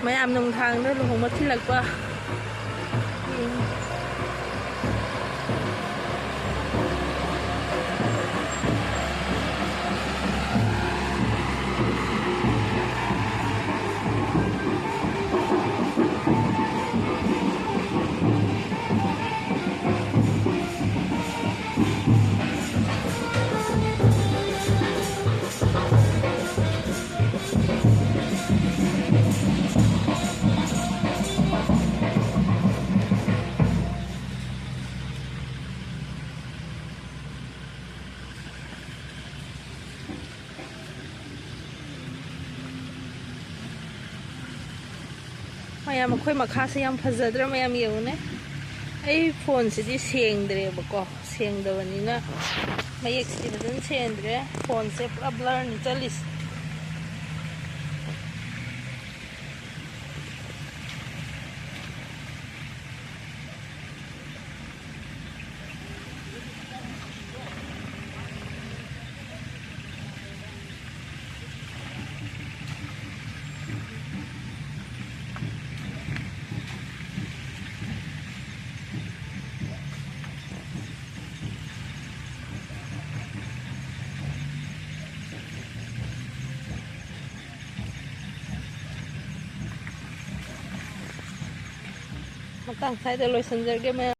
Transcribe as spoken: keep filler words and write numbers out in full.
ꯃꯌꯥꯝ ꯅꯨꯡꯗꯥꯡꯗ ꯂꯨꯍꯣꯡꯕ ꯊꯤꯜꯂꯛꯄ꯫ ꯎꯝ꯫ ꯃꯌꯥꯝ, ꯑꯩꯈꯣꯏ ꯃꯈꯥꯁꯦ ꯌꯥꯝ ꯐꯖꯗ꯭ꯔꯥ? ꯃꯌꯥꯝ ꯌꯦꯡꯉꯨꯅꯦ꯫ ꯑꯩ ꯐꯣꯟꯁꯤꯗꯤ ꯁꯦꯡꯗ꯭ꯔꯦꯕꯀꯣ, ꯁꯦꯡꯗꯕꯅꯤꯅ ꯃꯌꯦꯛꯁꯤꯗꯤ ꯐꯖꯅ ꯁꯦꯡꯗ꯭ꯔꯦ꯫ ꯐꯣꯟꯁꯦ ꯄꯨꯔꯥ ꯕ꯭ꯂꯔꯅꯤ ꯆꯠꯂꯤꯁꯦ꯫ ꯃꯇꯥꯡ ꯁ꯭ꯋꯥꯏꯗ ꯂꯣꯏꯁꯤꯟꯖꯔꯒꯦ ꯃꯌꯥꯝ꯫